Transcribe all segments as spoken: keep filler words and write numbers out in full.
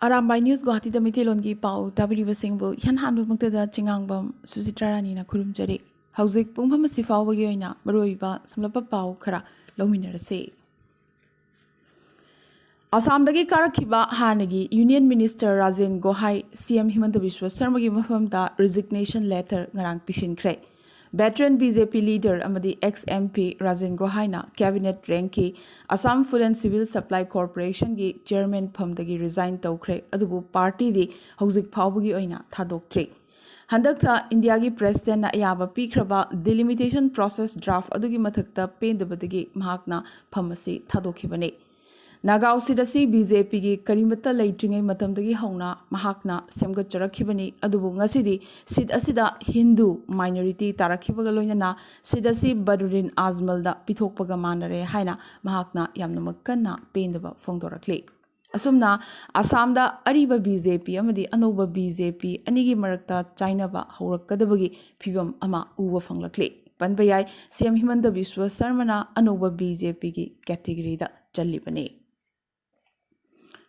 Arambai news ꯒꯨꯋꯥꯍꯥꯇꯤꯗ ꯃꯩꯇꯩꯂꯣꯟꯒꯤ ꯄꯥꯎ ꯇꯥꯕꯤꯔꯤꯕꯁꯤꯡꯕꯨ ꯏꯍꯥꯟ ꯍꯥꯟꯕꯃꯛꯇꯗ ꯆꯤꯉꯥꯡꯕꯝ ꯁꯨꯆꯤꯇ꯭ꯔꯥ ꯔꯥꯅꯤꯅ ꯈꯨꯔꯨꯝꯖꯔꯤ꯫ ꯍꯧꯖꯤꯛ ꯄꯨꯡꯐꯝ ꯑꯁꯤ ꯐꯥꯎꯕꯒꯤ ꯑꯣꯏꯅ ꯃꯔꯨꯑꯣꯏꯕ ꯁꯝꯂꯞꯄ ꯄꯥꯎ ꯈꯔ ꯂꯧꯃꯤꯟꯅꯔꯁꯤ꯫ ꯑꯁꯥꯝꯗꯒꯤ ꯀꯥꯔꯛꯈꯤꯕ ꯍꯥꯟꯅꯒꯤ ꯌꯨꯅꯤꯌꯟ ꯃꯤꯅꯤꯁꯇꯔ ꯔꯥꯖꯦꯟ ꯒꯣꯍꯥꯏ ꯁꯤ ꯑꯦꯝ ꯍꯤꯃꯟꯇ ꯕꯤꯁ꯭ꯋ ꯁꯔꯃꯒꯤ ꯃꯐꯝꯗ ꯔꯤꯖꯤꯒꯅꯦꯁꯟ ꯂꯦꯇꯔ ꯉꯔꯥꯡ ꯄꯤꯁꯤꯟꯈ꯭ꯔꯦ꯫ Veteran B J P leader ꯑꯃꯗꯤ ꯑꯦꯛꯁ ꯑꯦꯝ ꯄꯤ ꯔꯥꯖꯦꯟ ꯒꯣꯍꯥꯏꯅ ꯀꯦꯕꯤꯅꯦꯠ ꯔꯦꯡꯛꯀꯤ Assam food and civil supply ꯀꯣꯔꯄꯣꯔꯦꯁꯟꯒꯤ ꯆꯦꯌꯔꯃꯦꯟ ꯐꯝꯗꯒꯤ ꯔꯤꯖꯥꯏꯟ ꯇꯧꯈ꯭ꯔꯦ, ꯑꯗꯨꯕꯨ ꯄꯥꯔꯇꯤꯗꯤ ꯍꯧꯖꯤꯛ ꯐꯥꯎꯕꯒꯤ ꯑꯣꯏꯅ ꯊꯥꯗꯣꯛꯇ꯭ꯔꯤ꯫ ꯍꯟꯗꯛꯇ ꯏꯟꯗꯤꯌꯥꯒꯤ ꯄ꯭ꯔꯦꯁꯤꯗꯦꯟꯠꯅ ꯑꯌꯥꯕ ꯄꯤꯈ꯭ꯔꯕ ꯗꯤꯂꯤꯃꯤꯇꯦꯁꯟ ꯄ꯭ꯔꯣꯁꯦꯁ ꯗ꯭ꯔꯥꯐ ꯑꯗꯨꯒꯤ ꯃꯊꯛꯇ ꯄꯦꯟꯗꯕꯗꯒꯤ ꯃꯍꯥꯛꯅ ꯐꯝ ꯑꯁꯤ ꯊꯥꯗꯣꯛꯈꯤꯕꯅꯤ꯫ ꯅꯥꯒꯥꯎ ꯁꯤꯠ ꯑꯁꯤ ꯕꯤ ꯖꯦ ꯄꯤꯒꯤ ꯀꯔꯤꯃꯠꯇ ꯂꯩꯇ꯭ꯔꯤꯉꯩ ꯃꯇꯝꯗꯒꯤ ꯍꯧꯅ ꯃꯍꯥꯛꯅ ꯁꯦꯝꯒꯠꯆꯔꯛꯈꯤꯕꯅꯤ, ꯑꯗꯨꯕꯨ ꯉꯁꯤꯗꯤ ꯁꯤꯠ ꯑꯁꯤꯗ ꯍꯤꯟꯗꯨ ꯃꯥꯏꯅꯣꯔꯤꯇꯤ ꯇꯥꯔꯛꯈꯤꯕꯒ ꯂꯣꯏꯅꯅ ꯁꯤꯠ ꯑꯁꯤ ꯕꯗꯔꯨꯗꯤꯟ ꯑꯖꯃꯜꯗ ꯄꯤꯊꯣꯛꯄꯒ ꯃꯥꯟꯅꯔꯦ ꯍꯥꯏꯅ ꯃꯍꯥꯛꯅ ꯌꯥꯝꯅꯃꯛ ꯀꯟꯅ ꯄꯦꯟꯗꯕ ꯐꯣꯡꯗꯣꯔꯛꯂꯤ꯫ ꯑꯁꯨꯝꯅ ꯑꯁꯥꯝꯗ ꯑꯔꯤꯕ ꯕꯤ ꯖꯦ ꯄꯤ ꯑꯃꯗꯤ ꯑꯅꯧꯕ ꯕꯤ ꯖꯦ ꯄꯤ ꯑꯅꯤꯒꯤ ꯃꯔꯛꯇ ꯆꯥꯏꯅꯕ ꯍꯧꯔꯛꯀꯗꯕꯒꯤ ꯐꯤꯕꯝ ꯑꯃ ꯎꯕ ꯐꯪꯂꯛꯂꯤ꯫ ꯄꯟꯕ ꯌꯥꯏ, ꯁꯤ ꯑꯦꯝ ꯍꯤꯃꯟꯇ ꯕꯤꯁ꯭ꯋ ꯁꯔꯃꯅ ꯑꯅꯧꯕ ꯕꯤ ꯖꯦ ꯄꯤꯒꯤ ꯀꯦꯇꯤꯒꯣꯔꯤꯗ ꯆꯜꯂꯤꯕꯅꯤ꯫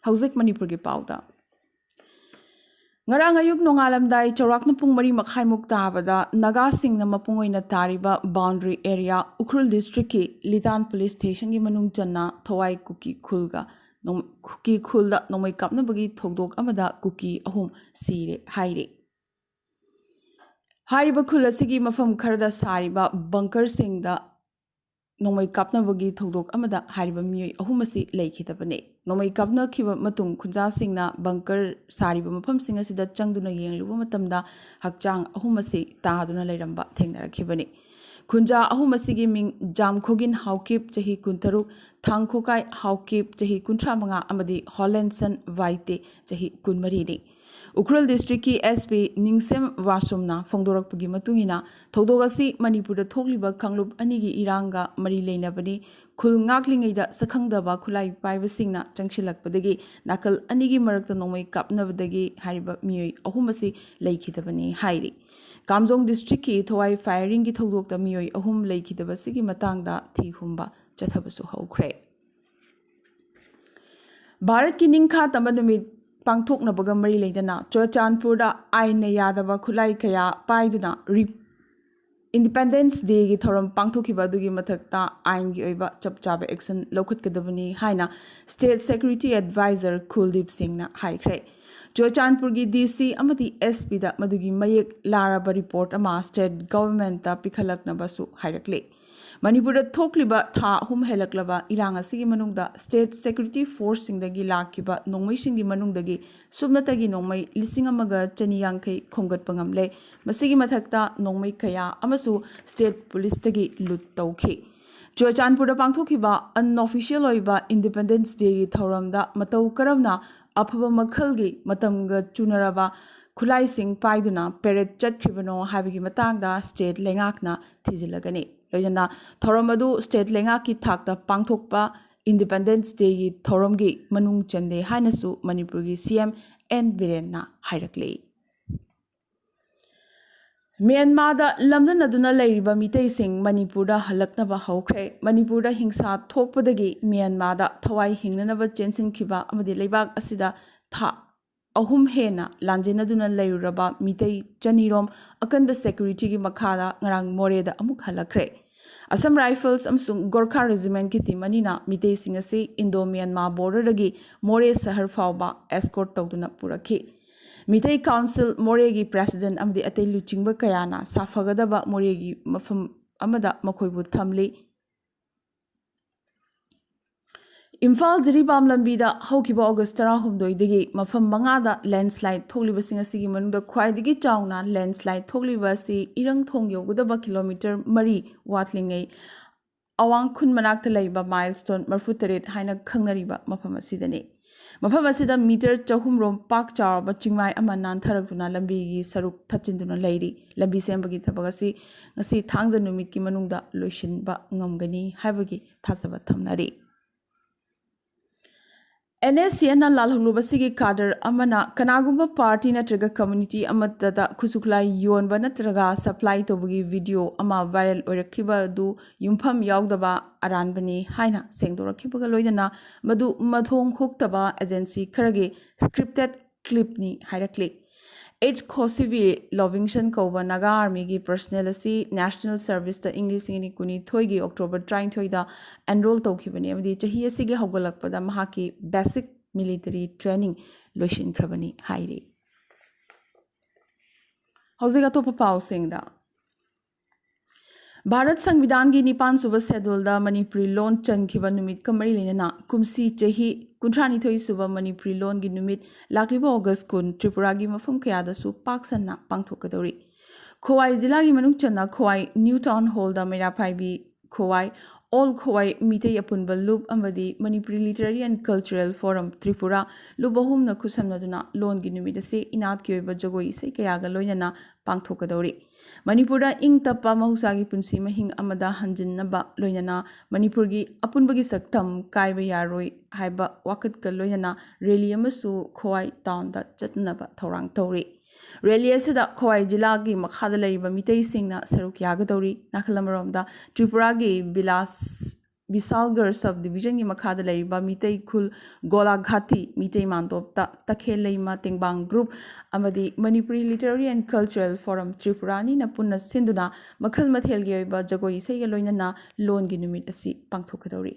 ꯍꯧꯖꯤꯛ ꯃꯅꯤꯄꯨꯔꯒꯤ ꯄꯥꯎꯗ꯫ ꯉꯔꯥꯡ ꯑꯌꯨꯛ ꯅꯣꯡꯉꯥꯜꯂꯝꯗꯥꯏ ꯆꯥꯎꯔꯥꯛꯅ ꯄꯨꯡ ꯃꯔꯤ ꯃꯈꯥꯏꯃꯨꯛ ꯇꯥꯕꯗ ꯅꯥꯒꯥꯁꯤꯡꯅ ꯃꯄꯨꯡ ꯑꯣꯏꯅ ꯇꯥꯔꯤꯕ ꯕꯥꯎꯟꯗꯔꯤ ꯑꯦꯔꯤꯌꯥ ꯎꯈ꯭ꯔꯨꯜ ꯗꯤꯁꯇ꯭ꯔꯤꯛꯀꯤ ꯂꯤꯇꯥꯟ ꯄꯨꯂꯤꯁ ꯁ꯭ꯇꯦꯁꯟꯒꯤ ꯃꯅꯨꯡ ꯆꯟꯅ ꯊꯋꯥꯏ ꯀꯨꯀꯤ ꯈꯨꯜꯒ ꯅꯣꯡ-, ꯀꯨꯀꯤ ꯈꯨꯜꯗ ꯅꯣꯡꯃꯩ ꯀꯥꯞꯅꯕꯒꯤ ꯊꯧꯗꯣꯛ ꯑꯃꯗ ꯀꯨꯀꯤ ꯑꯍꯨꯝ ꯁꯤꯔꯦ ꯍꯥꯏꯔꯤ꯫ ꯍꯥꯏꯔꯤꯕ ꯈꯨꯜ ꯑꯁꯤꯒꯤ ꯃꯐꯝ ꯈꯔꯗ ꯁꯥꯔꯤꯕ ꯕꯪꯀꯔꯁꯤꯡꯗ ꯅꯣꯡꯃꯩ ꯀꯥꯞꯅꯕꯒꯤ ꯊꯧꯗꯣꯛ ꯑꯃꯗ ꯍꯥꯏꯔꯤꯕ ꯃꯤꯑꯣꯏ ꯑꯍꯨꯝ ꯑꯁꯤ ꯂꯩꯈꯤꯗꯕꯅꯤ꯫ ꯅꯣꯡꯃꯩ ꯀꯥꯞꯅꯈꯤꯕ ꯃꯇꯨꯡ ꯈꯨꯟꯖꯥꯁꯤꯡꯅ ꯕꯪꯀꯔ ꯁꯥꯔꯤꯕ ꯃꯐꯝꯁꯤꯡ ꯑꯁꯤꯗ ꯆꯪꯗꯨꯅ ꯌꯦꯡꯂꯨꯕ ꯃꯇꯝꯗ ꯍꯛꯆꯥꯡ ꯑꯍꯨꯝ ꯑꯁꯤ ꯇꯥꯗꯨꯅ ꯂꯩꯔꯝꯕ ꯊꯦꯡꯅꯔꯛꯈꯤꯕꯅꯤ꯫ ꯈꯨꯟꯖꯥ ꯑꯍꯨꯝ ꯑꯁꯤꯒꯤ ꯃꯤꯡ ꯖꯥꯝꯈꯣꯒꯤꯟ ꯍꯥꯎꯀꯤꯞ, ꯆꯍꯤ ꯀꯨꯟꯇꯔꯨꯛ, ꯊꯥꯡꯈꯣꯀꯥꯏ ꯍꯥꯎꯀꯤꯞ, ꯆꯍꯤ ꯀꯨꯟꯊ꯭ꯔꯥ ꯃꯉꯥ, ꯑꯃꯗꯤ ꯍꯣꯂꯦꯟꯁꯟ ꯋꯥꯏꯇꯦ, ꯆꯍꯤ ꯀꯨꯟꯃꯔꯤꯅꯤ꯫ ꯎꯈ꯭ꯔꯨꯜ ꯗꯤꯁꯇ꯭ꯔꯤꯛꯀꯤ ꯑꯦꯁ ꯄꯤ ꯅꯤꯡꯁꯦꯝ ꯋꯥꯁꯨꯝꯅ ꯐꯣꯡꯗꯣꯔꯛꯄꯒꯤ ꯃꯇꯨꯡ ꯏꯟꯅ, ꯊꯧꯗꯣꯛ ꯑꯁꯤ ꯃꯅꯤꯄꯨꯔꯗ ꯊꯣꯛꯂꯤꯕ ꯀꯥꯡꯂꯨꯞ ꯑꯅꯤꯒꯤ ꯏꯔꯥꯡꯒ ꯃꯔꯤ ꯂꯩꯅꯕꯅꯤ꯫ ꯈꯨꯜ ꯉꯥꯛꯂꯤꯉꯩꯗ ꯁꯛꯈꯪꯗꯕ ꯈꯨꯠꯂꯥꯏ ꯄꯥꯏꯕꯁꯤꯡꯅ ꯆꯪꯁꯤꯜꯂꯛꯄꯗꯒꯤ ꯅꯥꯀꯜ ꯑꯅꯤꯒꯤ ꯃꯔꯛꯇ ꯅꯣꯡꯃꯩ ꯀꯥꯞꯅꯕꯗꯒꯤ ꯍꯥꯏꯔꯤꯕ ꯃꯤꯑꯣꯏ ꯑꯍꯨꯝ ꯑꯁꯤ ꯂꯩꯈꯤꯗꯕꯅꯤ ꯍꯥꯏꯔꯤ꯫ ꯀꯥꯝꯖꯣꯡ ꯗꯤꯁꯇ꯭ꯔꯤꯛꯀꯤ ꯊꯋꯥꯏ ꯐꯥꯌꯔꯤꯡꯒꯤ ꯊꯧꯗꯣꯛꯇ ꯃꯤꯑꯣꯏ ꯑꯍꯨꯝ ꯂꯩꯈꯤꯗꯕꯁꯤꯒꯤ ꯃꯇꯥꯡꯗ ꯊꯤ ꯍꯨꯝꯕ ꯆꯠꯊꯕꯁꯨ ꯍꯧꯈ꯭ꯔꯦ꯫ ꯚꯥꯔꯠꯀꯤ ꯅꯤꯡꯈꯥ ꯇꯝꯕ ꯅꯨꯃꯤꯠ ꯄꯥꯡꯊꯣꯛꯅꯕꯒ ꯃꯔꯤ ꯂꯩꯅꯅ ꯆꯨꯔꯆꯥꯟꯄꯨꯔꯗ ꯑꯥꯏꯟꯅ ꯌꯥꯗꯕ ꯈꯨꯠꯂꯥꯏ ꯀꯌꯥ ꯄꯥꯏꯗꯨꯅ ꯔꯤ- Independence Dayꯒꯤ ꯊꯧꯔꯝ ꯄꯥꯡꯊꯣꯛꯈꯤꯕ ꯑꯗꯨꯒꯤ ꯃꯊꯛꯇ ꯑꯥꯏꯟꯒꯤ ꯑꯣꯏꯕ ꯆꯞ ꯆꯥꯕ action ꯂꯧꯈꯠꯀꯗꯕꯅꯤ ꯍꯥꯏꯅ State Security Advisor ꯀꯨꯜꯗꯤꯞ ꯁꯤꯡꯅ ꯍꯥꯏꯈ꯭ꯔꯦ꯫ ꯆꯨꯔꯆꯥꯟꯄꯨꯔꯒꯤ D C ꯑꯃꯗꯤ S Pꯗ ꯃꯗꯨꯒꯤ ꯃꯌꯦꯛ ꯂꯥꯔꯕ report ꯑꯃ state governmentꯇ ꯄꯤꯈꯠꯂꯛꯅꯕꯁꯨ ꯍꯥꯏꯔꯛꯂꯤ꯫ ꯃꯅꯤꯄꯨꯔꯗ ꯊꯣꯛꯂꯤꯕ ꯊꯥ ꯑꯍꯨꯝ ꯍꯦꯜꯂꯛꯂꯕ ꯏꯔꯥꯡ ꯑꯁꯤꯒꯤ ꯃꯅꯨꯡꯗ state security forceꯁꯤꯡꯗꯒꯤ ꯂꯥꯛꯈꯤꯕ ꯅꯣꯡꯃꯩꯁꯤꯡꯒꯤ ꯃꯅꯨꯡꯗꯒꯤ ꯁꯨꯞꯅꯇꯒꯤ ꯅꯣꯡꯃꯩ ꯂꯤꯁꯤꯡ ꯑꯃꯒ ꯆꯅꯤ ꯌꯥꯡꯈꯩ ꯈꯣꯝꯒꯠꯄ ꯉꯝꯂꯦ꯫ ꯃꯁꯤꯒꯤ ꯃꯊꯛꯇ ꯅꯣꯡꯃꯩ ꯀꯌꯥ ꯑꯃꯁꯨ state policeꯇꯒꯤ loot ꯇꯧꯈꯤ꯫ ꯆꯨꯔꯆꯥꯟꯄꯨꯔꯗ ꯄꯥꯡꯊꯣꯛꯈꯤꯕ unofficial ꯑꯣꯏꯕ Independence Dayꯒꯤ ꯊꯧꯔꯝꯗ ꯃꯇꯧ ꯀꯔꯝꯅ ꯑꯐꯕ ꯃꯈꯜꯒꯤ ꯃꯇꯝꯒ ꯆꯨꯅꯔꯕ ꯈꯨꯠꯂꯥꯏꯁꯤꯡ ꯄꯥꯏꯗꯨꯅ parade ꯆꯠꯈ꯭ꯔꯤꯕꯅꯣ ꯍꯥꯏꯕꯒꯤ ꯃꯇꯥꯡꯗ state ꯂꯩꯉꯥꯛꯅ ꯊꯤꯖꯤꯜꯂꯒꯅꯤ꯫ ꯂꯣꯏꯅꯅ ꯊꯧꯔꯝ ꯑꯗꯨ state ꯂꯩꯉꯥꯛꯀꯤ ꯊꯥꯛꯇ ꯄꯥꯡꯊꯣꯛꯄ Independence Dayꯒꯤ ꯊꯧꯔꯝꯒꯤ ꯃꯅꯨꯡ ꯆꯟꯗꯦ ꯍꯥꯏꯅꯁꯨ ꯃꯅꯤꯄꯨꯔꯒꯤ C M N ꯕꯤꯔꯦꯟꯅ ꯍꯥꯏꯔꯛꯂꯤ꯫ ꯃ꯭ꯌꯥꯟꯃꯥꯔꯗ ꯂꯝꯗꯝꯅꯗꯨꯅ ꯂꯩꯔꯤꯕ ꯃꯤꯇꯩꯁꯤꯡ ꯃꯅꯤꯄꯨꯔꯗ ꯍꯜꯂꯛꯅꯕ ꯍꯧꯈ꯭ꯔꯦ꯫ ꯃꯅꯤꯄꯨꯔꯗ ꯍꯤꯡꯁꯥ ꯊꯣꯛꯄꯗꯒꯤ ꯃ꯭ꯌꯥꯟꯃꯥꯔꯗ ꯊꯋꯥꯏ ꯍꯤꯡꯅꯅꯕ ꯆꯦꯟꯁꯤꯟꯈꯤꯕ ꯑꯃꯗꯤ ꯂꯩꯕꯥꯛ ꯑꯁꯤꯗ ꯊꯥ ꯑꯍꯨꯝ ꯍꯦꯟꯅ ꯂꯥꯟꯖꯦꯟꯅꯗꯨꯅ ꯂꯩꯔꯨꯔꯕ ꯃꯤꯇꯩ ꯆꯅꯤꯔꯣꯝ ꯑꯀꯟꯕ securityꯒꯤ ꯃꯈꯥꯗ ꯉꯔꯥꯡ ꯃꯣꯔꯦꯗ ꯑꯃꯨꯛ ꯍꯜꯂꯛꯈ꯭ꯔꯦ꯫ Assam Rifles ꯑꯃꯁꯨꯡ Gorkha Regimentꯀꯤ team ꯑꯅꯤꯅ ꯃꯤꯇꯩꯁꯤꯡ ꯑꯁꯤ Indo Myanmar borderꯗꯒꯤ ꯃꯣꯔꯦ ꯁꯍꯔ ꯐꯥꯎꯕ escort ꯇꯧꯗꯨꯅ ꯄꯨꯔꯛꯈꯤ꯫ ꯃꯤꯇꯩ Council ꯃꯣꯔꯦꯒꯤ president ꯑꯃꯗꯤ ꯑꯇꯩ ꯂꯨꯆꯤꯡꯕ ꯀꯌꯥꯅ ꯁꯥꯐꯒꯗꯕ ꯃꯣꯔꯦꯒꯤ ꯃꯐꯝ ꯑꯃꯗ ꯃꯈꯣꯏꯕꯨ ꯊꯝꯂꯤ꯫ ꯏꯝꯐꯥꯜ ꯖꯤꯔꯤꯕꯥꯝ ꯂꯝꯕꯤꯗ ꯍꯧꯈꯤꯕ August ꯇꯔꯥꯍꯨꯝꯗꯣꯏꯗꯒꯤ ꯃꯐꯝ ꯃꯉꯥꯗ landslide ꯊꯣꯛꯂꯤꯕꯁꯤꯡ ꯑꯁꯤꯒꯤ ꯃꯅꯨꯡꯗ ꯈ꯭ꯋꯥꯏꯗꯒꯤ ꯆꯥꯎꯅ landslide ꯊꯣꯛꯂꯤꯕ ꯑꯁꯤ ꯏꯔꯪꯊꯣꯡ ꯌꯧꯒꯗꯕ kilometre ꯃꯔꯤ ꯋꯥꯠꯂꯤꯉꯩ ꯑꯋꯥꯡ ꯈꯨꯟ ꯃꯅꯥꯛꯇ ꯂꯩꯕ Milestone ꯃꯔꯤꯐꯨꯇꯔꯦꯠ ꯍꯥꯏꯅ ꯈꯪꯅꯔꯤꯕ ꯃꯐꯝ ꯑꯁꯤꯗꯅꯤ꯫ ꯃꯐꯝ ꯑꯁꯤꯗ metre ꯆꯍꯨꯝ ꯔꯣꯝ ꯄꯥꯛ ꯆꯥꯎꯔꯕ ꯆꯤꯡꯃꯥꯏ ꯑꯃ ꯅꯥꯟꯊꯔꯛꯇꯨꯅ ꯂꯝꯕꯤꯒꯤ ꯁꯔꯨꯛ ꯊꯠꯆꯤꯟꯗꯨꯅ ꯂꯩꯔꯤ꯫ ꯂꯝꯕꯤ ꯁꯦꯝꯕꯒꯤ ꯊꯕꯛ ꯑꯁꯤ ꯉꯁꯤ ꯊꯥꯡꯖ ꯅꯨꯃꯤꯠꯀꯤ ꯃꯅꯨꯡꯗ ꯂꯣꯏꯁꯤꯟꯕ ꯉꯝꯒꯅꯤ ꯍꯥꯏꯕꯒꯤ ꯊꯥꯖꯕ ꯊꯝꯅꯔꯤ꯫ ꯑꯦꯟ ꯑꯦꯁ ꯁꯤ ꯑꯦꯟꯅ ꯂꯥꯜꯍꯧꯂꯨꯕꯁꯤꯒꯤ ꯀꯥꯗꯔ ꯑꯃꯅ ꯀꯅꯥꯒꯨꯝꯕ ꯄꯥꯔꯇꯤ ꯅꯠꯇ꯭ꯔꯒ ꯀꯝꯃ꯭ꯌꯨꯅꯤꯇꯤ ꯑꯃꯠꯇꯗ ꯈꯨꯠꯁꯨ ꯈꯨꯠꯂꯥꯏ ꯌꯣꯟꯕ ꯅꯠꯇ꯭ꯔꯒ ꯁꯄ꯭ꯂꯥꯏ ꯇꯧꯕꯒꯤ ꯚꯤꯗꯤꯑꯣ ꯑꯃ ꯚꯥꯏꯔꯦꯜ ꯑꯣꯏꯔꯛꯈꯤꯕ ꯑꯗꯨ ꯌꯨꯝꯐꯝ ꯌꯥꯎꯗꯕ ꯑꯔꯥꯟꯕꯅꯤ ꯍꯥꯏꯅ ꯁꯦꯡꯗꯣꯔꯛꯈꯤꯕꯒ ꯂꯣꯏꯅꯅ ꯃꯗꯨ ꯃꯊꯣꯡ ꯍꯨꯛꯇꯕ ꯑꯦꯖꯦꯟꯁꯤ ꯈꯔꯒꯤ ꯁ꯭ꯀ꯭ꯔꯤꯞꯇꯦꯠ ꯀ꯭ꯂꯤꯞꯅꯤ ꯍꯥꯏꯔꯛꯂꯤ꯫ ꯑꯩꯆ ꯈꯣꯁꯤꯚꯤ ꯂꯣꯚꯤꯡꯁꯟ ꯀꯧꯕ ꯅꯥꯒꯥ ꯑꯥꯔꯃꯤꯒꯤ ꯄꯔꯁꯅꯦꯜ ꯑꯁꯤ ꯅꯦꯁꯅꯦꯜ ꯁꯔꯚꯤꯁꯇ ꯏꯪ ꯂꯤꯁꯤꯡ ꯑꯅꯤ ꯀꯨꯟꯅꯤꯊꯣꯏꯒꯤ ꯑꯣꯛꯇꯣꯕꯔ ꯇꯔꯥꯅꯤꯊꯣꯏꯗ ꯑꯦꯟꯔꯣꯜ ꯇꯧꯈꯤꯕꯅꯤ ꯑꯃꯗꯤ ꯆꯍꯤ ꯑꯁꯤꯒꯤ ꯍꯧꯒꯠꯂꯛꯄꯗ ꯃꯍꯥꯛꯀꯤ ꯕꯦꯁꯤꯛ ꯃꯤꯂꯤꯇꯔꯤ ꯇ꯭ꯔꯦꯅꯤꯡ ꯂꯣꯏꯁꯤꯟꯈ꯭ꯔꯕꯅꯤ ꯍꯥꯏꯔꯤ꯫ ꯍꯧꯖꯤꯛ ꯑꯇꯣꯞꯄ ꯄꯥꯎꯁꯤꯡꯗ꯫ ꯚꯥꯔꯠ ꯁꯪꯕꯤꯙꯥꯟꯒꯤ ꯅꯤꯄꯥꯟ ꯁꯨꯕ ꯁꯦꯗꯨꯜꯗ ꯃꯅꯤꯄꯨꯔꯤ ꯂꯣꯟ ꯆꯟꯈꯤꯕ ꯅꯨꯃꯤꯠꯀ ꯃꯔꯤ ꯂꯩꯅꯅ ꯀꯨꯝꯁꯤ ꯆꯍꯤ ꯀꯨꯟꯊ꯭ꯔꯥꯅꯤꯊꯣꯏ ꯁꯨꯕ ꯃꯅꯤꯄꯨꯔꯤ ꯂꯣꯟꯒꯤ ꯅꯨꯃꯤꯠ ꯂꯥꯛꯂꯤꯕ ꯑꯣꯒꯁ ꯀꯨꯟ ꯇ꯭ꯔꯤꯄꯨꯔꯥꯒꯤ ꯃꯐꯝ ꯀꯌꯥꯗꯁꯨ ꯄꯥꯛ ꯁꯟꯅ ꯄꯥꯡꯊꯣꯛꯀꯗꯧꯔꯤ꯫ ꯈꯣꯋꯥꯏ ꯖꯤꯂꯥꯒꯤ ꯃꯅꯨꯡ ꯆꯟꯅ ꯈꯣꯋꯥꯏ ꯅ꯭ꯌꯨ ꯇꯥꯎꯟ ꯍꯣꯜꯗ ꯃꯩꯔꯥ ꯄꯥꯏꯕꯤ ꯈꯣꯋꯥꯏ, ꯑꯣꯜ ꯈꯣꯋꯥꯏ ꯃꯤꯇꯩ ꯑꯄꯨꯟꯕ ꯂꯨꯞ ꯑꯃꯗꯤ Manipuri literary and cultural forum Tripura ꯂꯨꯞ ꯑꯍꯨꯝꯅ ꯈꯨꯠꯁꯝꯅꯗꯨꯅ ꯂꯣꯟꯒꯤ ꯅꯨꯃꯤꯠ ꯑꯁꯤ ꯏꯅꯥꯠꯀꯤ ꯑꯣꯏꯕ ꯖꯒꯣꯏ ꯏꯁꯩ ꯀꯌꯥꯒ ꯂꯣꯏꯅꯅ ꯄꯥꯡꯊꯣꯛꯀꯗꯧꯔꯤ꯫ ꯃꯅꯤꯄꯨꯔꯗ ꯏꯪ ꯇꯞꯄ ꯃꯍꯧꯁꯥꯒꯤ ꯄꯨꯟꯁꯤ ꯃꯍꯤꯡ ꯑꯃꯗ ꯍꯟꯖꯤꯟꯅꯕ ꯂꯣꯏꯅꯅ ꯃꯅꯤꯄꯨꯔꯒꯤ ꯑꯄꯨꯟꯕꯒꯤ ꯁꯛꯇꯝ ꯀꯥꯏꯕ ꯌꯥꯔꯣꯏ ꯍꯥꯏꯕ ꯋꯥꯀꯠꯀ ꯂꯣꯏꯅꯅ ꯔꯦꯂꯤ ꯑꯃꯁꯨ ꯈꯣꯋꯥꯏ ꯇꯥꯎꯟꯗ ꯆꯠꯅꯅꯕ ꯊꯧꯔꯥꯡ ꯇꯧꯔꯤ꯫ ꯔꯦꯂꯤ ꯑꯁꯤꯗ ꯈꯣꯋꯥꯏ ꯖꯤꯂꯥꯒꯤ ꯃꯈꯥꯗ ꯂꯩꯔꯤꯕ ꯃꯤꯇꯩꯁꯤꯡꯅ ꯁꯔꯨꯛ ꯌꯥꯒꯗꯧꯔꯤ꯫ ꯅꯥꯀꯜ ꯑꯃꯔꯣꯝꯗ ꯇ꯭ꯔꯤꯄꯨꯔꯥꯒꯤ ꯕꯤꯂꯥꯁ ꯕꯤꯁꯥꯜꯒꯔ ꯁꯕ ꯗꯤꯕꯤꯖꯟꯒꯤ ꯃꯈꯥꯗ ꯂꯩꯔꯤꯕ ꯃꯤꯇꯩ ꯈꯨꯜ ꯒꯣꯂꯥꯘꯥꯇꯤ, ꯃꯤꯇꯩ ꯃꯥꯟꯗꯣꯞꯇ ꯇꯈꯦꯜ ꯂꯩꯃ ꯇꯦꯡꯕꯥꯡ ꯒ꯭ꯔꯨꯞ ꯑꯃꯗꯤ Manipuri literary and cultural forum Tripura ꯑꯅꯤꯅ ꯄꯨꯟꯅ ꯁꯤꯟꯗꯨꯅ ꯃꯈꯜ ꯃꯊꯦꯜꯒꯤ ꯑꯣꯏꯕ ꯖꯒꯣꯏ ꯏꯁꯩꯒ ꯂꯣꯏꯅꯅ ꯂꯣꯟꯒꯤ ꯅꯨꯃꯤꯠ ꯑꯁꯤ ꯄꯥꯡꯊꯣꯛꯀꯗꯧꯔꯤ꯫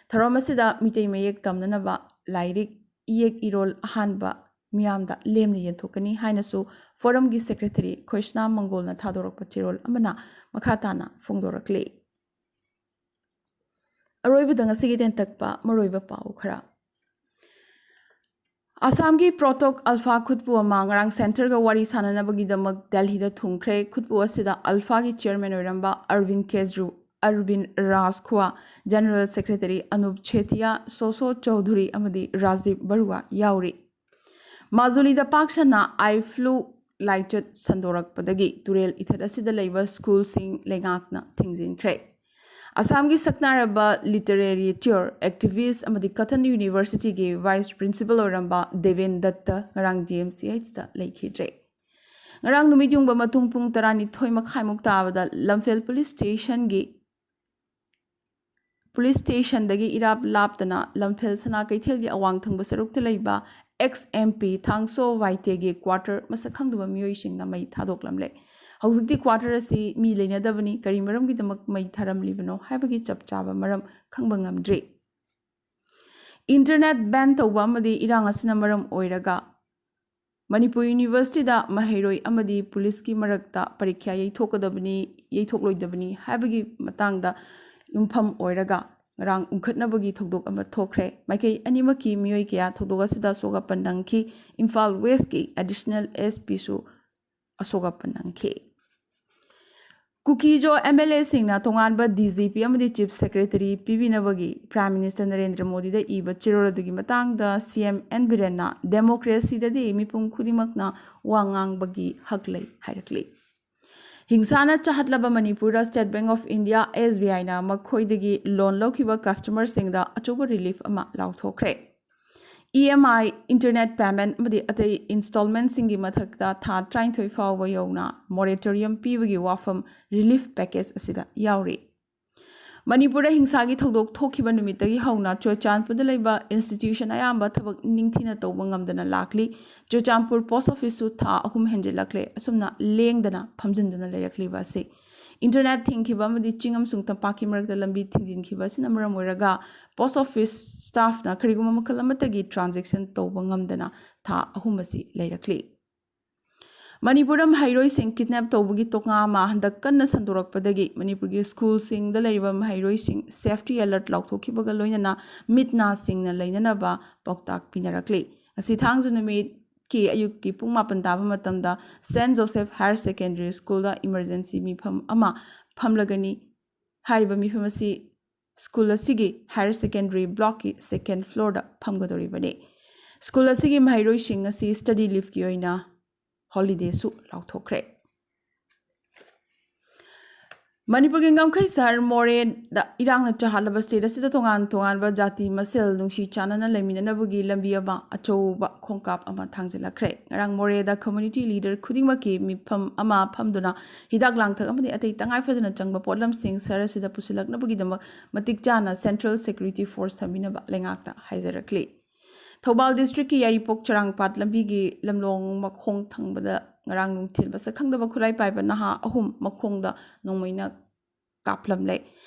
ꯊꯧꯔꯝ ꯑꯁꯤꯗ ꯃꯤꯇꯩ ꯃꯌꯦꯛ ꯇꯝꯅꯅꯕ ꯂꯥꯏꯔꯤꯛ, ꯏꯌꯦꯛ ꯏꯔꯣꯜ ꯑꯍꯥꯟꯕ ꯃꯤꯌꯥꯝꯗ ꯂꯦꯝꯅ ꯌꯦꯟꯊꯣꯛꯀꯅꯤ ꯍꯥꯏꯅꯁꯨ ꯐꯣꯔꯝꯒꯤ ꯁꯦꯀ꯭ꯔꯦꯇꯔꯤ ꯈꯣꯏꯁꯅꯥ ꯃꯪꯒꯣꯜꯅ ꯊꯥꯗꯣꯔꯛꯄ ꯆꯦꯔꯣꯜ ꯑꯃꯅ ꯃꯈꯥ ꯇꯥꯅ ꯐꯣꯡꯗꯣꯔꯛꯂꯤ꯫ ꯑꯔꯣꯏꯕꯗ ꯉꯁꯤꯒꯤ ꯇꯦꯟꯇꯛꯄ ꯃꯔꯨꯑꯣꯏꯕ ꯄꯥꯎ ꯈꯔ꯫ ꯑꯁꯥꯝꯒꯤ ꯄ꯭ꯔꯣꯇꯣꯛ ꯑꯜꯐꯥ ꯈꯨꯠꯄꯨ ꯑꯃ ꯉꯔꯥꯡ ꯁꯦꯟꯇꯔꯒ ꯋꯥꯔꯤ ꯁꯥꯟꯅꯅꯕꯒꯤꯗꯃꯛ ꯗꯦꯜꯍꯤꯗ ꯊꯨꯡꯈ꯭ꯔꯦ꯫ ꯈꯨꯠꯄꯨ ꯑꯁꯤꯗ ꯑꯜꯐꯥꯒꯤ ꯆꯤꯌꯔꯃꯦꯟ ꯑꯣꯏꯔꯝꯕ ꯑꯔꯕꯤꯟ ꯀꯦꯖ꯭ꯔꯨ, ꯑꯔꯕꯤꯟ ꯔꯥꯖꯈꯣꯋꯥ, ꯖꯦꯅꯔꯦꯜ ꯁꯦꯀ꯭ꯔꯦꯇꯔꯤ ꯑꯅꯨꯞ ꯆꯦꯊꯤꯌꯥ, ꯁꯣꯁꯣ ꯆꯧꯙꯨꯔꯤ ꯑꯃꯗꯤ ꯔꯥꯖꯤꯕ ꯕꯔꯨꯋꯥ ꯌꯥꯎꯔꯤ꯫ ꯃꯥꯖꯨꯂꯤꯗ ꯄꯥꯛ ꯁꯟꯅ ꯑꯥꯏ ꯐ꯭ꯂꯨ ꯂꯥꯏꯆꯠ ꯁꯟꯗꯣꯔꯛꯄꯗꯒꯤ ꯇꯨꯔꯦꯜ ꯏꯊꯠ ꯑꯁꯤꯗ ꯂꯩꯕ ꯁ꯭ꯀꯨꯜꯁꯤꯡ ꯂꯩꯉꯥꯛꯅ ꯊꯤꯡꯖꯤꯟꯈ꯭ꯔꯦ꯫ ꯑꯁꯥꯝꯒꯤ ꯁꯛꯅꯥꯏꯔꯕ ꯂꯤꯇꯔꯦꯔꯤ ꯇꯤꯌꯣꯔ ꯑꯦꯛꯇꯤꯚꯤꯁ ꯑꯃꯗꯤ ꯀꯇꯟ ꯌꯨꯅꯤꯚꯔꯁꯤꯇꯤꯒꯤ ꯚꯥꯏꯁ ꯄ꯭ꯔꯤꯟꯁꯤꯄꯜ ꯑꯣꯏꯔꯝꯕ ꯗꯦꯕꯦꯟ ꯗꯠꯇ ꯉꯔꯥꯡ ꯖꯤ ꯑꯦꯝ ꯁꯤ ꯑꯩꯆꯇ ꯂꯩꯈꯤꯗ꯭ꯔꯦ꯫ ꯉꯔꯥꯡ ꯅꯨꯃꯤꯠ ꯌꯨꯡꯕ ꯃꯇꯨꯡ ꯄꯨꯡ ꯇꯔꯥꯅꯤꯊꯣꯏ ꯃꯈꯥꯏꯃꯨꯛ ꯇꯥꯕꯗ ꯂꯝꯐꯦꯜ ꯄꯨꯂꯤꯁ ꯁ꯭ꯇꯦꯁꯟꯒꯤ ꯄꯨꯂꯤꯁ ꯁ꯭ꯇꯦꯁꯟꯗꯒꯤ ꯏꯔꯥꯞ ꯂꯥꯞꯇꯅ ꯂꯝꯐꯦꯜ ꯁꯅꯥ ꯀꯩꯊꯦꯜꯒꯤ ꯑꯋꯥꯡ ꯊꯪꯕ ꯁꯔꯨꯛꯇ ꯂꯩꯕ ꯑꯦꯛꯁ ꯑꯦꯝ ꯄꯤ ꯊꯥꯡꯁꯣ ꯋꯥꯏꯇꯦꯒꯤ ꯀ꯭ꯋꯥꯇꯔ ꯃꯁꯛ ꯈꯪꯗꯕ ꯃꯤꯑꯣꯏꯁꯤꯡꯅ ꯃꯩ ꯊꯥꯗꯣꯛꯂꯝꯂꯦ꯫ ꯍꯧꯖꯤꯛꯇꯤ ꯀ꯭ꯋꯥꯇꯔ ꯑꯁꯤ ꯃꯤ ꯂꯩꯅꯗꯕꯅꯤ, ꯀꯔꯤ ꯃꯔꯝꯒꯤꯗꯃꯛ ꯃꯩ ꯊꯥꯔꯝꯂꯤꯕꯅꯣ ꯍꯥꯏꯕꯒꯤ ꯆꯞ ꯆꯥꯕ ꯃꯔꯝ ꯈꯪꯕ ꯉꯝꯗ꯭ꯔꯤ꯫ ꯏꯟꯇꯔꯅꯦꯠ ꯕꯦꯟ ꯇꯧꯕ ꯑꯃꯗꯤ ꯏꯔꯥꯡ ꯑꯁꯤꯅ ꯃꯔꯝ ꯑꯣꯏꯔꯒ ꯃꯅꯤꯄꯨꯔ ꯌꯨꯅꯤꯚꯔꯁꯤꯇꯤꯗ ꯃꯍꯩꯔꯣꯏ ꯑꯃꯗꯤ ꯄꯨꯂꯤꯁꯀꯤ ꯃꯔꯛꯇ ꯄꯔꯤꯈ꯭ꯌꯥ ꯌꯩꯊꯣꯛꯀꯗꯕꯅꯤ, ꯌꯩꯊꯣꯛꯂꯣꯏꯗꯕꯅꯤ ꯍꯥꯏꯕꯒꯤ ꯃꯇꯥꯡꯗ ꯌꯨꯝꯐꯝ ꯑꯣꯏꯔꯒ ꯉꯔꯥꯡ ꯎꯪꯈꯠꯅꯕꯒꯤ ꯊꯧꯗꯣꯛ ꯑꯃ ꯊꯣꯛꯈ꯭ꯔꯦ꯫ ꯃꯥꯏꯀꯩ ꯑꯅꯤꯃꯛꯀꯤ ꯃꯤꯑꯣꯏ ꯀꯌꯥ ꯊꯧꯗꯣꯛ ꯑꯁꯤꯗ ꯑꯁꯣꯛ ꯑꯄꯟ ꯅꯪꯈꯤ꯫ ꯏꯝꯐꯥꯜ ꯋꯦꯁꯀꯤ ꯑꯦꯗꯤꯁꯅꯦꯜ ꯑꯦꯁ ꯄꯤꯁꯨ ꯑꯁꯣꯛ ꯑꯄꯟ ꯅꯪꯈꯤ꯫ ꯀꯨꯀꯤꯖꯣ ꯑꯦꯝ ꯑꯦꯜ ꯑꯦꯁꯤꯡꯅ ꯇꯣꯉꯥꯟꯕ ꯗꯤ ꯖꯤ ꯄꯤ ꯑꯃꯗꯤ ꯆꯤꯐ ꯁꯦꯀ꯭ꯔꯦꯇꯔꯤ ꯄꯤꯕꯤꯅꯕꯒꯤ ꯄ꯭ꯔꯥꯏꯝ ꯃꯤꯅꯤꯁꯇꯔ ꯅꯔꯦꯟꯗ꯭ꯔ ꯃꯣꯗꯤꯗ ꯏꯕ ꯆꯦꯔꯣꯜ ꯑꯗꯨꯒꯤ ꯃꯇꯥꯡꯗ ꯁꯤ ꯑꯦꯝ ꯑꯦꯟ ꯕꯤꯔꯦꯟꯅ, "ꯗꯦꯃꯣꯀ꯭ꯔꯦꯁꯤꯗꯗꯤ ꯃꯤꯄꯨꯝ ꯈꯨꯗꯤꯡꯃꯛꯅ ꯋꯥ ꯉꯥꯡꯕꯒꯤ ꯍꯛ ꯂꯩ" ꯍꯥꯏꯔꯛꯂꯤ꯫ ꯍꯤꯡꯁꯥꯅ ꯆꯥꯍꯠꯂꯕ ꯃꯅꯤꯄꯨꯔꯗ state bank of India, S B ꯑꯥꯏꯅ ꯃꯈꯣꯏꯗꯒꯤ ꯂꯣꯟ ꯂꯧꯈꯤꯕ ꯀꯁꯇꯃꯔꯁꯤꯡꯗ ꯑꯆꯧꯕ ꯔꯤꯂꯤꯐ ꯑꯃ ꯂꯥꯎꯊꯣꯛꯈ꯭ꯔꯦ꯫ E M I, internet payment ꯑꯃꯗꯤ ꯑꯇꯩ ꯏꯟꯁꯇꯣꯜꯃꯦꯟꯠꯁꯤꯡꯒꯤ ꯃꯊꯛꯇ ꯊꯥ ꯇꯔꯥꯅꯤꯊꯣꯏ ꯐꯥꯎꯕ ꯌꯧꯅ ꯃꯣꯔꯦꯇꯣꯔꯤꯌꯝ ꯄꯤꯕꯒꯤ ꯋꯥꯐꯝ ꯔꯤꯂꯤꯐ ꯄꯦꯀꯦꯖ ꯑꯁꯤꯗ ꯌꯥꯎꯔꯤ꯫ ꯃꯅꯤꯄꯨꯔꯗ ꯍꯤꯡꯁꯥꯒꯤ ꯊꯧꯗꯣꯛ ꯊꯣꯛꯈꯤꯕ ꯅꯨꯃꯤꯠꯇꯒꯤ ꯍꯧꯅ ꯆꯨꯔꯆꯥꯟꯄꯨꯔꯗ ꯂꯩꯕ ꯏꯟꯁꯇꯤꯇ꯭ꯌꯨꯁꯟ ꯑꯌꯥꯝꯕ ꯊꯕꯛ ꯅꯤꯡꯊꯤꯅ ꯇꯧꯕ ꯉꯝꯗꯅ ꯂꯥꯛꯂꯤ꯫ ꯆꯨꯔꯆꯥꯟꯄꯨꯔ ꯄꯣꯁꯠ ꯑꯣꯐꯤꯁꯁꯨ ꯊꯥ ꯑꯍꯨꯝ ꯍꯦꯟꯖꯤꯜꯂꯛꯂꯦ꯫ ꯑꯁꯨꯝꯅ ꯂꯦꯡꯗꯅ ꯐꯝꯖꯤꯟꯗꯨꯅ ꯂꯩꯔꯛꯂꯤꯕ ꯑꯁꯤ ꯏꯟꯇꯔꯅꯦꯠ ꯊꯤꯡꯈꯤꯕ ꯑꯃꯗꯤ ꯆꯤꯡ ꯑꯃꯁꯨꯡ ꯇꯝꯄꯥꯛꯀꯤ ꯃꯔꯛꯇ ꯂꯝꯕꯤ ꯊꯤꯡꯖꯤꯟꯈꯤꯕ ꯑꯁꯤꯅ ꯃꯔꯝ ꯑꯣꯏꯔꯒ ꯄꯣꯁꯠ ꯑꯣꯐꯤꯁ ꯁ꯭ꯇꯥꯐꯅ ꯀꯔꯤꯒꯨꯝꯕ ꯃꯈꯜ ꯑꯃꯠꯇꯒꯤ ꯇ꯭ꯔꯥꯟꯖꯦꯛꯁꯟ ꯇꯧꯕ ꯉꯝꯗꯅ ꯊꯥ ꯑꯍꯨꯝ ꯑꯁꯤ ꯂꯩꯔꯛꯂꯤ꯫ ꯃꯅꯤꯄꯨꯔꯗ ꯃꯍꯩꯔꯣꯏꯁꯤꯡ ꯀꯤꯗꯅꯦꯞ ꯇꯧꯕꯒꯤ ꯇꯣꯛꯅꯥ ꯑꯃ ꯍꯟꯗꯛ ꯀꯟꯅ ꯁꯟꯗꯣꯔꯛꯄꯗꯒꯤ ꯃꯅꯤꯄꯨꯔꯒꯤ ꯁ꯭ꯀꯨꯜꯁꯤꯡꯗ ꯂꯩꯔꯤꯕ ꯃꯍꯩꯔꯣꯏꯁꯤꯡ ꯁꯦꯐꯇꯤ ꯑꯦꯂꯔꯠ ꯂꯥꯎꯊꯣꯛꯈꯤꯕꯒ ꯂꯣꯏꯅꯅ ꯃꯤꯠ ꯅꯥ ꯁꯤꯡꯅ ꯂꯩꯅꯅꯕ ꯄꯥꯎꯇꯥꯛ ꯄꯤꯅꯔꯛꯂꯤ꯫ ꯉꯁꯤ ꯊꯥꯡꯖ ꯅꯨꯃꯤꯠꯀꯤ ꯑꯌꯨꯛꯀꯤ ꯄꯨꯡ ꯃꯥꯄꯟ ꯇꯥꯕ ꯃꯇꯝꯗ ꯁꯦꯟꯠ ꯖꯣꯁꯦꯐ ꯍꯥꯌꯔ ꯁꯦꯀꯦꯟꯗꯔꯤ ꯁ꯭ꯀꯨꯜꯗ ꯏꯃꯔꯖꯦꯟꯁꯤ ꯃꯤꯐꯝ ꯑꯃ ꯐꯝꯂꯒꯅꯤ꯫ ꯍꯥꯏꯔꯤꯕ ꯃꯤꯐꯝ ꯑꯁꯤ ꯁ꯭ꯀꯨꯜ ꯑꯁꯤꯒꯤ ꯍꯥꯌꯔ ꯁꯦꯀꯦꯟꯗꯔꯤ ꯕ꯭ꯂꯣꯛꯀꯤ ꯁꯦꯀꯦꯟ ꯐ꯭ꯂꯣꯔꯗ ꯐꯝꯒꯗꯧꯔꯤꯕꯅꯤ꯫ ꯁ꯭ꯀꯨꯜ ꯑꯁꯤꯒꯤ ꯃꯍꯩꯔꯣꯏꯁꯤꯡ ꯑꯁꯤ ꯁ꯭ꯇꯗꯤ ꯂꯤꯐꯀꯤ ꯑꯣꯏꯅ ꯍꯣꯂꯤꯗꯦꯁꯨ ꯂꯥꯎꯊꯣꯛꯈ꯭ꯔꯦ꯫ ꯃꯅꯤꯄꯨꯔꯒꯤ ꯉꯝꯈꯩ ꯁꯍꯔ ꯃꯣꯔꯦꯗ ꯏꯔꯥꯡꯅ ꯆꯍꯥꯠꯂꯕ ꯁ꯭ꯇꯦꯠ ꯑꯁꯤꯗ ꯇꯣꯉꯥꯟ ꯇꯣꯉꯥꯟꯕ ꯖꯥꯇꯤ ꯃꯁꯦꯜ ꯅꯨꯡꯁꯤ ꯆꯥꯟꯅꯅ ꯂꯩꯃꯤꯟꯅꯅꯕꯒꯤ ꯂꯝꯕꯤ ꯑꯃ ꯑꯆꯧꯕ ꯈꯣꯡꯀꯥꯞ ꯑꯃ ꯊꯥꯡꯖꯤꯜꯂꯛꯈ꯭ꯔꯦ꯫ ꯉꯔꯥꯡ ꯃꯣꯔꯦꯗ ꯀꯝꯃ꯭ꯌꯨꯅꯤꯇꯤ ꯂꯤꯗꯔ ꯈꯨꯗꯤꯡꯃꯛꯀꯤ ꯃꯤꯐꯝ ꯑꯃ ꯐꯝꯗꯨꯅ ꯍꯤꯗꯥꯛ ꯂꯥꯡꯊꯛ ꯑꯃꯗꯤ ꯑꯇꯩ ꯇꯉꯥꯏ ꯐꯗꯅ ꯆꯪꯕ ꯄꯣꯠꯂꯝꯁꯤꯡ ꯁꯍꯔ ꯑꯁꯤꯗ ꯄꯨꯁꯤꯜꯂꯛꯅꯕꯒꯤꯗꯃꯛ ꯃꯇꯤꯛ ꯆꯥꯅ ꯁꯦꯟꯇ꯭ꯔꯦꯜ ꯁꯦꯀ꯭ꯌꯨꯔꯤꯇꯤ ꯐꯣꯔꯁ ꯊꯝꯕꯤꯅꯕ ꯂꯩꯉꯥꯛꯇ ꯍꯥꯏꯖꯔꯛꯂꯤ꯫ ꯊꯧꯕꯥꯜ ꯗꯤꯁꯇ꯭ꯔꯤꯛꯀꯤ ꯌꯥꯏꯔꯤꯄꯣꯛ ꯆꯔꯥꯡꯄꯥꯠ ꯂꯝꯕꯤꯒꯤ ꯂꯝꯂꯣꯡ ꯃꯈꯣꯡ ꯊꯪꯕꯗ ꯉꯔꯥꯡ ꯅꯨꯡꯊꯤꯜ ꯃꯁꯛ ꯈꯪꯗꯕ ꯈꯨꯠꯂꯥꯏ ꯄꯥꯏꯕ ꯅꯍꯥ ꯑꯍꯨꯝ ꯃꯈꯣꯡꯗ ꯅꯣꯡꯃꯩꯅ ꯀꯥꯞꯂꯝꯂꯦ꯫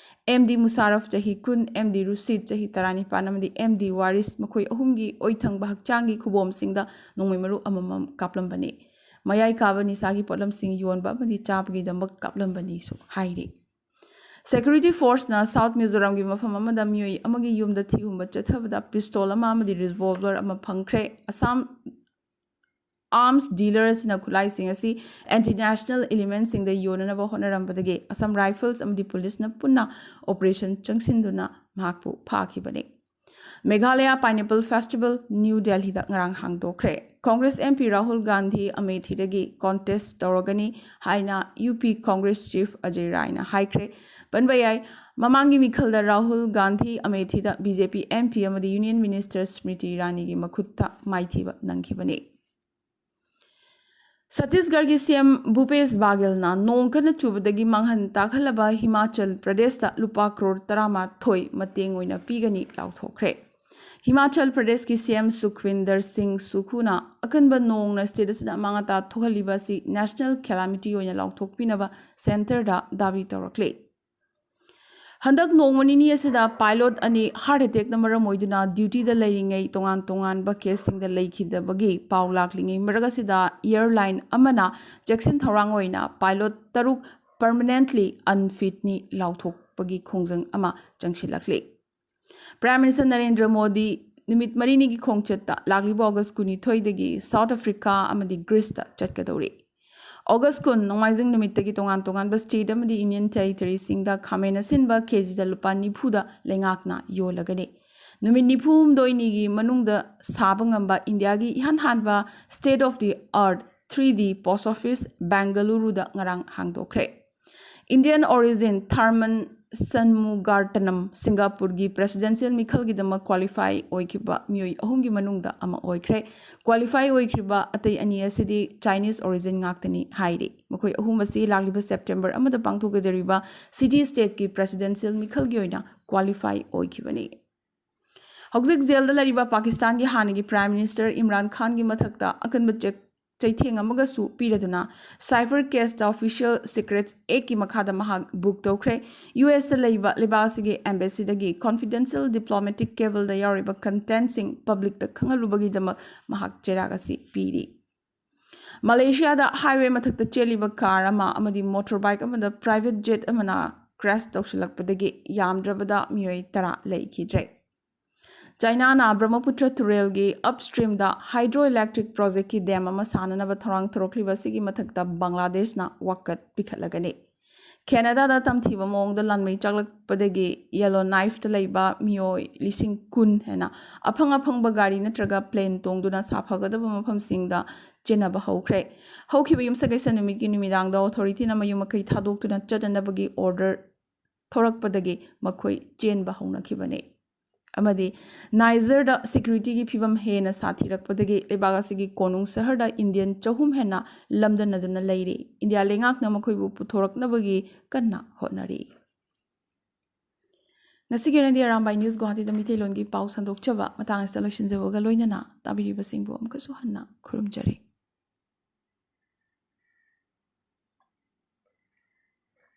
ꯑꯦꯝ ꯗꯤ ꯃꯨꯁꯥꯔꯐ ꯆꯍꯤ ꯀꯨꯟ, ꯑꯦꯝ ꯗꯤ ꯔꯨꯁꯤꯗ ꯆꯍꯤ ꯇꯔꯥꯅꯤꯄꯥꯟ ꯑꯃꯗꯤ ꯑꯦꯝ ꯗꯤ ꯋꯥꯔꯤꯁ ꯃꯈꯣꯏ ꯑꯍꯨꯝꯒꯤ ꯑꯣꯏꯊꯪꯕ ꯍꯛꯆꯥꯡꯒꯤ ꯈꯨꯕꯣꯝꯁꯤꯡꯗ ꯅꯣꯡꯃꯩ ꯃꯔꯨ ꯑꯃꯃꯝ ꯀꯥꯞꯂꯝꯕꯅꯤ꯫ ꯃꯌꯥꯏ ꯀꯥꯕ ꯅꯤꯁꯥꯒꯤ ꯄꯣꯠꯂꯝꯁꯤꯡ ꯌꯣꯟꯕ ꯑꯃꯗꯤ ꯆꯥꯕꯒꯤꯗꯃꯛ ꯀꯥꯞꯂꯝꯕꯅꯤꯁꯨ ꯍꯥꯏꯔꯤ꯫ ꯁꯦꯀ꯭ꯌꯨꯔꯤꯇꯤ ꯐꯣꯔꯁꯅ ꯁꯥꯎꯠ ꯃꯤꯖꯣꯔꯥꯝꯒꯤ ꯃꯐꯝ ꯑꯃꯗ ꯃꯤꯑꯣꯏ ꯑꯃꯒꯤ ꯌꯨꯝꯗ ꯊꯤꯍꯨꯝꯕ ꯆꯠꯊꯕꯗ ꯄꯤꯁꯇꯣꯜ ꯑꯃ ꯑꯃꯗꯤ ꯔꯤꯚꯣꯜꯚꯔ ꯑꯃ ꯐꯪꯈ꯭ꯔꯦ꯫ ꯑꯁꯥꯝ ꯑꯥꯔꯝꯁ ꯗꯤꯂꯔ ꯑꯁꯤꯅ ꯈꯨꯠꯂꯥꯏꯁꯤꯡ ꯑꯁꯤ ꯑꯦꯟꯇꯤ ꯅꯦꯁꯅꯦꯜ ꯏꯂꯤꯃꯦꯟꯁꯤꯡꯗ ꯌꯣꯟꯅꯅꯕ ꯍꯣꯠꯅꯔꯝꯕꯗꯒꯤ ꯑꯁꯥꯝ ꯔꯥꯏꯐꯜꯁ ꯑꯃꯗꯤ ꯄꯨꯂꯤꯁꯅ ꯄꯨꯟꯅ ꯑꯣꯄꯔꯦꯁꯟ ꯆꯪꯁꯤꯟꯗꯨꯅ ꯃꯍꯥꯛꯄꯨ ꯐꯥꯈꯤꯕꯅꯤ꯫ ꯃꯦꯘꯥꯂꯌꯥ ꯄꯥꯏꯅꯦꯄꯜ ꯐꯦꯁꯇꯤꯚꯦꯜ ꯅ꯭ꯌꯨ ꯗꯦꯜꯍꯤꯗ ꯉꯔꯥꯡ ꯍꯥꯡꯗꯣꯛꯈ꯭ꯔꯦ꯫ Congress M P Rahul Gandhi ꯑꯃꯦꯊꯤꯗꯒꯤ ꯀꯣꯟꯇꯦꯁ ꯇꯧꯔꯒꯅꯤ ꯍꯥꯏꯅ U P Congress chief Ajay ꯔꯥꯏꯅ ꯍꯥꯏꯈ꯭ꯔꯦ꯫ ꯄꯟꯕ ꯌꯥꯏ, ꯃꯃꯥꯡꯒꯤ ꯃꯤꯈꯜꯗ ꯔꯥꯍꯨꯜ ꯒꯥꯟꯙꯤ ꯑꯃꯦꯊꯤꯗ B J P M P ꯑꯃꯗꯤ ꯌꯨꯅꯤꯌꯟ ꯃꯤꯅꯤꯁꯇꯔ ꯁ꯭ꯃ꯭ꯔꯤꯇꯤ ꯏꯔꯥꯅꯤꯒꯤ ꯃꯈꯨꯠꯇ ꯃꯥꯏꯊꯤꯕ ꯅꯪꯈꯤꯕꯅꯤ꯫ ꯁꯠꯇꯤꯁꯒꯔꯒꯤ ꯁꯤ ꯑꯦꯝ ꯚꯨꯄꯦꯁ ꯕꯥꯒꯦꯜꯅ ꯅꯣꯡ ꯀꯟꯅ ꯆꯨꯕꯗꯒꯤ ꯃꯥꯡꯍꯟ ꯇꯥꯛꯍꯜꯂꯕ ꯍꯤꯃꯥꯆꯜ ꯄ꯭ꯔꯗꯦꯁꯇ ꯂꯨꯄꯥ ꯀ꯭ꯔꯣꯔ ꯇꯔꯥꯃꯥꯊꯣꯏ ꯃꯇꯦꯡ ꯑꯣꯏꯅ ꯄꯤꯒꯅꯤ ꯂꯥꯎꯊꯣꯛꯈ꯭ꯔꯦ꯫ ꯍꯤꯃꯥꯆꯜ ꯄ꯭ꯔꯗꯦꯁꯀꯤ ꯁꯤ ꯑꯦꯝ ꯁꯨꯈ꯭ꯋꯤꯟꯗꯔ ꯁꯤꯡ ꯁꯨꯈꯨꯅ ꯑꯀꯟꯕ ꯅꯣꯡꯅ ꯁ꯭ꯇꯦꯠ ꯑꯁꯤꯗ ꯑꯃꯥꯡ ꯑꯇꯥ ꯊꯣꯛꯍꯜꯂꯤꯕ ꯑꯁꯤ ꯅꯦꯁꯅꯦꯜ ꯀꯦꯂꯥꯃꯤꯇꯤ ꯑꯣꯏꯅ ꯂꯥꯎꯊꯣꯛꯄꯤꯅꯕ ꯁꯦꯟꯇꯔꯗ ꯗꯥꯕꯤ ꯇꯧꯔꯛꯂꯤ꯫ ꯍꯟꯗꯛ ꯅꯣꯡꯃ ꯅꯤꯅꯤ ꯑꯁꯤꯗ ꯄꯥꯏꯂꯣꯠ ꯑꯅꯤ ꯍꯥꯔꯠ ꯑꯦꯇꯦꯛꯅ ꯃꯔꯝ ꯑꯣꯏꯗꯨꯅ ꯗ꯭ꯌꯨꯇꯤꯗ ꯂꯩꯔꯤꯉꯩ ꯇꯣꯉꯥꯟ ꯇꯣꯉꯥꯟꯕ ꯀꯦꯁꯁꯤꯡꯗ ꯂꯩꯈꯤꯗꯕꯒꯤ ꯄꯥꯎ ꯂꯥꯛꯂꯤꯉꯩ ꯃꯔꯛ ꯑꯁꯤꯗ ꯑꯦꯌꯔꯂꯥꯏꯟ ꯑꯃꯅ ꯆꯦꯛꯁꯤꯟ ꯊꯧꯔꯥꯡ ꯑꯣꯏꯅ ꯄꯥꯏꯂꯣꯠ ꯇꯔꯨꯛ ꯄꯔꯃꯅꯦꯟꯠꯂꯤ ꯑꯟꯐꯤꯠꯅꯤ ꯂꯥꯎꯊꯣꯛꯄꯒꯤ ꯈꯣꯡꯖꯪ ꯑꯃ ꯆꯪꯁꯤꯜꯂꯛꯂꯤ꯫ ꯄ꯭ꯔꯥꯏꯝ ꯃꯤꯅꯤꯁꯇꯔ ꯅꯔꯦꯟꯗ꯭ꯔ ꯃꯣꯗꯤ ꯅꯨꯃꯤꯠ ꯃꯔꯤꯅꯤꯒꯤ ꯈꯣꯡꯆꯠꯇ ꯂꯥꯛꯂꯤꯕ ꯑꯣꯒꯁ ꯀꯨꯟꯅꯤꯊꯣꯏꯗꯒꯤ ꯁꯥꯎꯠ ꯑꯐ꯭ꯔꯤꯀꯥ ꯑꯃꯗꯤ ꯒ꯭ꯔꯤꯁꯇ ꯆꯠꯀꯗꯧꯔꯤ꯫ ꯑꯣꯒꯁ ꯀꯨꯟ, ꯅꯣꯡꯃꯥꯏꯖꯤꯡ ꯅꯨꯃꯤꯠꯇꯒꯤ ꯇꯣꯉꯥꯟ ꯇꯣꯉꯥꯟꯕ ꯁ꯭ꯇꯦꯠ ꯑꯃꯗꯤ ꯌꯨꯅꯤꯌꯟ ꯇꯦꯔꯤꯇꯣꯔꯤꯁꯤꯡꯗ ꯈꯥꯃꯦꯟ ꯑꯁꯤꯟꯕ ꯀꯦꯖꯤꯗ ꯂꯨꯄꯥ ꯅꯤꯐꯨꯗ ꯂꯩꯉꯥꯛꯅ ꯌꯣꯜꯂꯒꯅꯤ꯫ ꯅꯨꯃꯤꯠ ꯅꯤꯐꯨ ꯍꯨꯝꯗꯣꯏꯅꯤꯒꯤ ꯃꯅꯨꯡꯗ ꯁꯥꯕ ꯉꯝꯕ ꯏꯟꯗꯤꯌꯥꯒꯤ ꯏꯍꯥꯟ ꯍꯥꯟꯕ state of the art three D post office ꯕꯦꯡꯒꯂꯨꯔꯨꯗ ꯉꯔꯥꯡ ꯍꯥꯡꯗꯣꯛꯈ꯭ꯔꯦ꯫ Indian origin Tharman Shanmugaratnam ꯁꯤꯡꯒꯥꯄꯨꯔꯒꯤ presidential ꯃꯤꯈꯜꯒꯤꯗꯃꯛ qualify ꯑꯣꯏꯈꯤꯕ ꯃꯤꯑꯣꯏ ꯑꯍꯨꯝꯒꯤ ꯃꯅꯨꯡꯗ ꯑꯃ ꯑꯣꯏꯈ꯭ꯔꯦ꯫ Qualify ꯑꯣꯏꯈ꯭ꯔꯤꯕ ꯑꯇꯩ ꯑꯅꯤ ꯑꯁꯤꯗꯤ Chinese origin ꯉꯥꯛꯇꯅꯤ ꯍꯥꯏꯔꯤ꯫ ꯃꯈꯣꯏ ꯑꯍꯨꯝ ꯑꯁꯤ ꯂꯥꯛꯂꯤꯕ September ꯑꯃꯗ ꯄꯥꯡꯊꯣꯛꯀꯗꯧꯔꯤꯕ city stateꯀꯤ presidential ꯃꯤꯈꯜꯒꯤ ꯑꯣꯏꯅ qualify ꯑꯣꯏꯈꯤꯕꯅꯤ꯫ ꯍꯧꯖꯤꯛ ꯖꯦꯜꯗ ꯂꯩꯔꯤꯕ ꯄꯥꯀꯤꯁꯇꯥꯟꯒꯤ ꯍꯥꯟꯅꯒꯤ Prime Minister ꯏꯝꯔꯥꯟ ꯈꯥꯟꯒꯤ ꯃꯊꯛꯇ ꯑꯀꯟꯕ ꯆꯦꯛ ꯆꯩꯊꯦꯡ ꯑꯃꯒꯁꯨ ꯄꯤꯔꯗꯨꯅ cyber caseꯇ Official Secrets Actꯀꯤ ꯃꯈꯥꯗ ꯃꯍꯥꯛ book ꯇꯧꯈ꯭ꯔꯦ꯫ USꯇ ꯂꯩꯕ ꯂꯩꯕꯥꯛ ꯑꯁꯤꯒꯤ embassyꯗꯒꯤ confidential diplomatic cableꯗ ꯌꯥꯎꯔꯤꯕ contentꯁꯤꯡ publicꯇ ꯈꯪꯍꯜꯂꯨꯕꯒꯤꯗꯃꯛ ꯃꯍꯥꯛ ꯆꯩꯔꯥꯛ ꯑꯁꯤ ꯄꯤꯔꯤ꯫ ꯃꯂꯦꯁꯤꯌꯥꯗ highway ꯃꯊꯛꯇ ꯆꯦꯜꯂꯤꯕ car ꯑꯃ ꯑꯃꯗꯤ motorbike ꯑꯃꯗ private jet ꯑꯃꯅ crash ꯇꯧꯁꯤꯜꯂꯛꯄꯗꯒꯤ ꯌꯥꯝꯗ꯭ꯔꯕꯗ ꯃꯤꯑꯣꯏ ꯇꯔꯥ ꯂꯩꯈꯤꯗ꯭ꯔꯦ꯫ ꯆꯥꯏꯅꯥꯅ ꯕ꯭ꯔꯍꯃꯄꯨꯇ꯭ꯔ ꯇꯨꯔꯦꯜꯒꯤ upstreamꯗ hydroelectric projectꯀꯤ dam ꯑꯃ ꯁꯥꯅꯅꯕ ꯊꯧꯔꯥꯡ ꯇꯧꯔꯛꯂꯤꯕ ꯑꯁꯤꯒꯤ ꯃꯊꯛꯇ ꯕꯪꯒ꯭ꯂꯥꯗꯦꯁꯅ ꯋꯥꯀꯠ ꯄꯤꯈꯠꯂꯒꯅꯤ꯫ ꯀꯦꯅꯥꯗꯥꯗ ꯇꯝꯊꯤꯕ ꯃꯑꯣꯡꯗ ꯂꯥꯟꯃꯩ ꯆꯥꯛꯂꯛꯄꯗꯒꯤ Yellowknife ꯂꯩꯕ ꯃꯤꯑꯣꯏ ꯂꯤꯁꯤꯡ ꯀꯨꯟ ꯍꯦꯟꯅ ꯑꯐꯪ ꯑꯐꯪꯕ ꯒꯥꯔꯤ ꯅꯠꯇ꯭ꯔꯒ plane ꯇꯣꯡꯗꯨꯅ ꯁꯥꯐꯒꯗꯕ ꯃꯐꯝꯁꯤꯡꯗ ꯆꯦꯟꯅꯕ ꯍꯧꯈ꯭ꯔꯦ꯫ ꯍꯧꯈꯤꯕ ꯌꯨꯝꯁꯀꯩꯁ ꯅꯨꯃꯤꯠꯀꯤ ꯅꯨꯃꯤꯗꯥꯡꯗ authorityꯅ ꯃꯌꯨꯝ ꯃꯀꯩ ꯊꯥꯗꯣꯛꯇꯨꯅ ꯆꯠꯅꯅꯕꯒꯤ order ꯊꯣꯔꯛꯄꯗꯒꯤ ꯃꯈꯣꯏ ꯆꯦꯟꯕ ꯍꯧꯅꯈꯤꯕꯅꯤ꯫ ꯑꯃꯗꯤ ꯅꯥꯏꯖꯔꯗ securityꯒꯤ ꯐꯤꯕꯝ ꯍꯦꯟꯅ ꯁꯥꯊꯤꯔꯛꯄꯗꯒꯤ ꯂꯩꯕꯥꯛ ꯑꯁꯤꯒꯤ ꯀꯣꯅꯨꯡ ꯁꯍꯔꯗ Indian ꯆꯍꯨꯝ ꯍꯦꯟꯅ ꯂꯝꯗꯅꯗꯨꯅ ꯂꯩꯔꯤ꯫ ꯏꯟꯗꯤꯌꯥ ꯂꯩꯉꯥꯛꯅ ꯃꯈꯣꯏꯕꯨ ꯄꯨꯊꯣꯔꯛꯅꯕꯒꯤ ꯀꯟꯅ ꯍꯣꯠꯅꯔꯤ꯫ ꯉꯁꯤꯒꯤ ꯑꯣꯏꯅꯗꯤ ꯑꯔꯥꯝꯕꯥꯏ News ꯒꯨꯋꯥꯍꯥꯇꯤꯗ ꯃꯤꯇꯩꯂꯣꯟꯒꯤ ꯄꯥꯎ ꯁꯟꯗꯣꯛꯆꯕ ꯃꯇꯥꯡ ꯑꯁꯤꯗ ꯂꯣꯏꯁꯤꯟꯖꯕꯒ ꯂꯣꯏꯅꯅ ꯇꯥꯕꯤꯔꯤꯕꯁꯤꯡꯕꯨ ꯑꯃꯨꯛꯀꯁꯨ ꯍꯟꯅ ꯈꯨꯔꯨꯝꯖꯔꯤ꯫